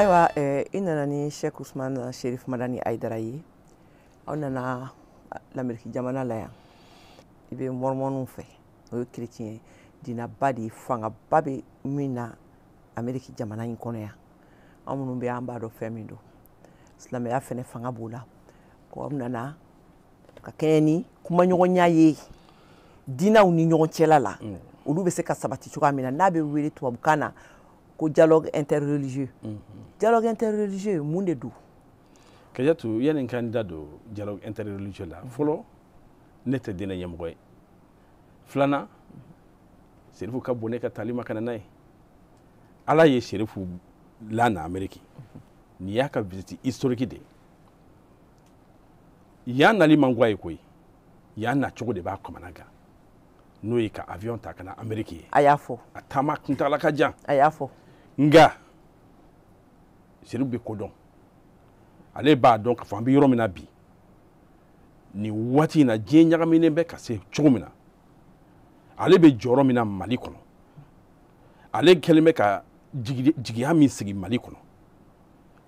Ayiwa, i nana ni Cheikh Ousmane Cherif Madani Aïdara ye. Aw nana l'Amérique jamana la yan. I bɛ mormoniw fɛ, o ye chrétien diinɛba de ye, fangaba bɛ min na Amérique jamana in kɔnɔ yan. Anw minnu bɛ yan, an b'a dɔn fɛn min don. Silamɛya fɛnɛ fanga b'o la. Ko aw nana ka kɛɲɛ ni kumaɲɔgɔnya ye diinɛw ni ɲɔgɔn cɛla la, olu bɛ se ka sabati cogoya min na, n'a bɛ wele tubabukan na ko dialogue interreligieux. Dialogue interreligieux, mun de don? Kajatu, yani n ka n da don dialogue interreligieux la, fɔlɔ, ne tɛ diinɛ ɲɛmɔgɔ ye. Filanan, Serifu ka bon ne ka tali ma ka na n'a ye. Ala ye Serifu lana Ameriki, nin y'a ka visite historique de ye. Yan nali man go a ye koyi, yan nacogo de b'a kamana gan, n'o ye ka avion ta ka na Ameriki ye. A y'a fɔ. A taama kuntagala ka jan. A y'a fɔ. Nka Serifu bɛ ko dɔn, ale b'a dɔn k'a fɔ an bɛ yɔrɔ min na bi, nin waati in na, diɲɛ ɲagaminen bɛ ka se cogo min na, ale bɛ jɔyɔrɔ min na Mali kɔnɔ, ale kɛlen bɛ ka jigiya min sigi Mali kɔnɔ,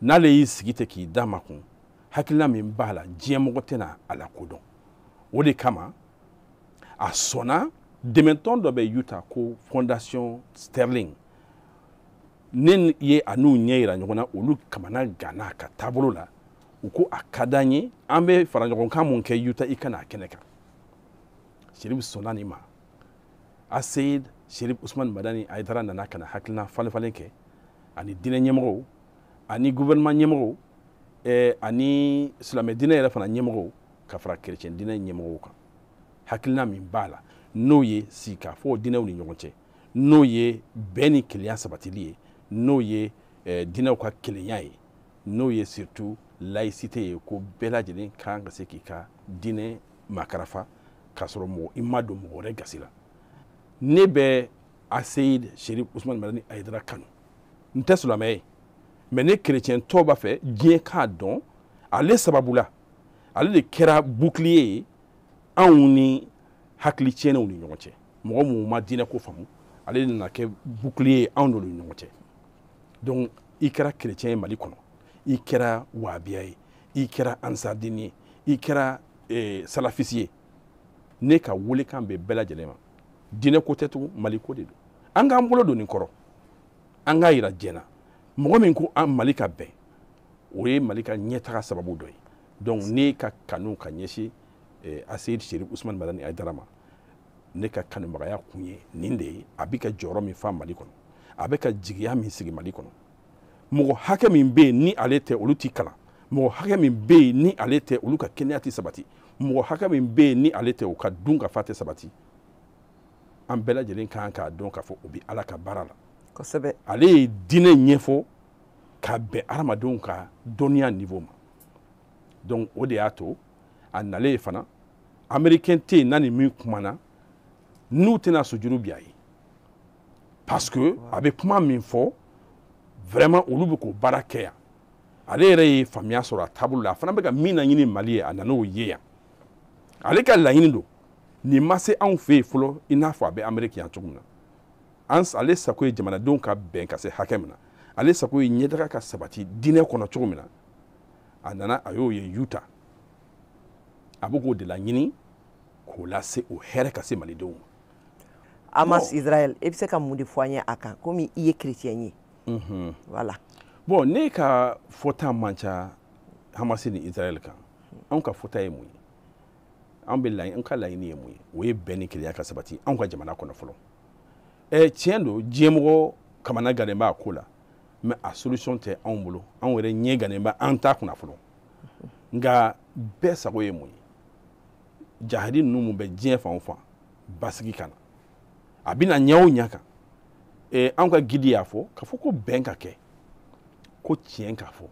n'ale y'i sigi ten k'i da makun, hakilina min b'a la, diɲɛ mɔgɔ tɛna a lakodɔn. O de kama a sɔnna. Dɛmɛtɔn dɔ bɛ Utah ko Fondation Sterling, ne ye a n'u ɲɛ yira ɲɔgɔn na, olu kamana ganna a ka taabolo la. U ko a ka d'an ye, an bɛ fara ɲɔgɔn kan mun kɛ Utah, i ka n'a kɛnɛ kan. Serifu sɔnna nin ma. Aseyid Cherif Ousmane Madani Aïdara nana ka na hakilina falen falen kɛ ani diinɛ ɲɛmɔgɔw ani gouvernement ɲɛmɔgɔw, ani silamɛ diinɛ yɛrɛ fana ɲɛmɔgɔw, ka fara chrétien diinɛ ɲɛmɔgɔw kan. Hakilina min b'a la, n'o ye sigikafɔ diinɛw ni ɲɔgɔn cɛ, n'o ye bɛn ni kelenya sabatili ye, n'o ye diinɛw ka kelenya ye, n'o ye surtout laïcité ye, ko bɛɛ lajɛlen kan ka se k'i ka diinɛ makarafa k'a sɔrɔ mɔgɔ i ma don mɔgɔ wɛrɛ gasi la. Ne bɛ Aseyid Cherif Ousmane Madani Aïdara kanu. N tɛ silamɛ ye, mais ne chrétien tɔ b'a fɛ diɲɛ k'a dɔn ale sababu la, ale de kɛra bouclier ye anw ni hakili tiɲɛnenw ni ɲɔgɔn cɛ. Mɔgɔ minnu ma diinɛ ko faamu, ale de nana kɛ bouclier ye anw n'olu ni ɲɔgɔn cɛ. Donc i kɛra chrétien ye Mali kɔnɔ, i kɛra wahabiya ye, i kɛra ansardini ye, i kɛra salafisi ye, ne ka welekan bɛ bɛɛ lajɛlen ma. Diinɛ ko tɛ tugun, Mali ko de don. An k'an bolo don nin kɔrɔ, an k'a yira diɲɛ na, mɔgɔ min ko an Mali ka bɛn, o ye Mali ka ɲɛtaga sababu dɔ ye. Donc ne ka kanu ka ɲɛsin Aseyid Cherif Ousmane Madani Aïdara ma, ne ka kanubagaya kun ye nin de ye. A bɛ ka jɔyɔrɔ min fa Mali kɔnɔ, a bɛ ka jigiya min sigi Mali kɔnɔ, mɔgɔ hakɛ min bɛ yen ni ale tɛ, olu t'i kalan, mɔgɔ hakɛ min bɛ yen ni ale tɛ, olu ka kɛnɛya tɛ sabati, mɔgɔ hakɛ min bɛ yen ni ale tɛ, u ka dun ka fa tɛ sabati. An bɛɛ lajɛlen kan k'a dɔn k'a fɔ o bɛ Ala ka baara la. Ale ye diinɛ ɲɛfɔ ka bɛn hadamadenw ka dɔnniya niveau ma. Donc o de y'a to a nalen fana, américain tɛ yen n'a ni min kumana n'u tɛna sujuru bi a ye, parce que a bɛ kuma min fɔ, vraiment olu bɛ k'o baara kɛ yan. Ale yɛrɛ ye faamuya sɔrɔ a taabolo la, a fana bɛ ka min laɲini Mali ye, a nan'o ye yan. Ale ka laɲini don, nin ma se anw fɛ yen fɔlɔ i n'a fɔ a bɛ Amérique yan cogo min na. Ale sago ye jamanadenw ka bɛn ka se hakɛ min na, ale sago ye ɲɛtaga ka sabati diinɛ kɔnɔ cogo min na, a nana a y'o ye Utah. A bɛ k'o de laɲini k'o lase, o hɛrɛ ka se malidenw ma. Hamas Israël, e bɛ se ka mun de fɔ an ye a kan, komi i ye chrétien ye? Voilà. Bon, ne ka fɔta man ca Hamas ni Israël kan. Anw ka fɔta ye mun ye? An bɛ laɲini, an ka laɲini ye mun ye? O ye bɛn ni kelenya ka sabati anw ka jamana kɔnɔ fɔlɔ. Tiɲɛ don, diɲɛmɔgɔ kamana gannen b'a ko la, mais a solution tɛ anw bolo. Anw yɛrɛ ɲɛ gannen bɛ an t'a kunna fɔlɔ. Nka bɛɛ sago ye mun ye? Jahadi ninnu mun bɛ diɲɛ fan o fan, basigi ka na. A bɛna ɲɛ o ɲɛ kan. Anw ka guide y'a fɔ k'a fɔ ko bɛn ka kɛ, ko tiɲɛ ka fɔ,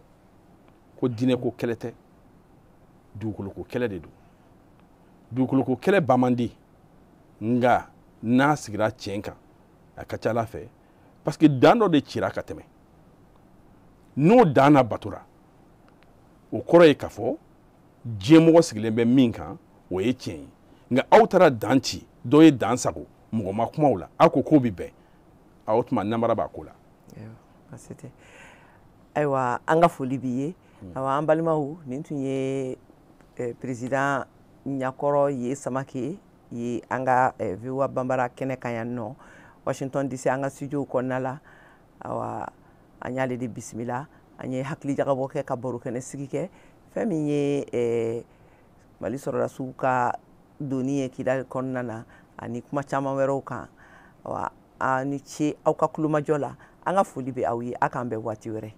ko diinɛ ko kɛlɛ tɛ, dugukolo ko kɛlɛ de don. Dugukolo ko kɛlɛ ban man di, nka n'a sigira tiɲɛ kan, a ka ca Ala fɛ, parce que dan dɔ de cira ka tɛmɛ, n'o dan na batora, o kɔrɔ ye k'a fɔ diɲɛmɔgɔ sigilen bɛ min kan, o ye tiɲɛ ye. Nka aw taara dan ci, dɔ ye dan sago, mɔgɔ ma kuma o la, aw ko k'o bɛ bɛn, o tuma namara b'a ko la. Ayiwa, baasi tɛ. Ayiwa, an ka foli b'i ye. Ayiwa, an balimaw, nin tun ye président ɲakɔrɔ ye Samake ye an ka VOA Banbara kɛnɛ kan yan nɔ, Washington DC, an ka studio kɔnɔna la. Ayiwa, an y'ale de bisimila, an ye hakili jagabɔ kɛ, ka baro kɛnɛ sigi kɛ, fɛn min ye Mali sɔrɔdasiw ka doni ye Kidali kɔnɔna na, ani kuma caman wɛrɛw kan. Ayiwa, a ni ce aw ka kulomajɔ la. An ka foli bɛ aw ye. A k'an bɛn waati wɛrɛ.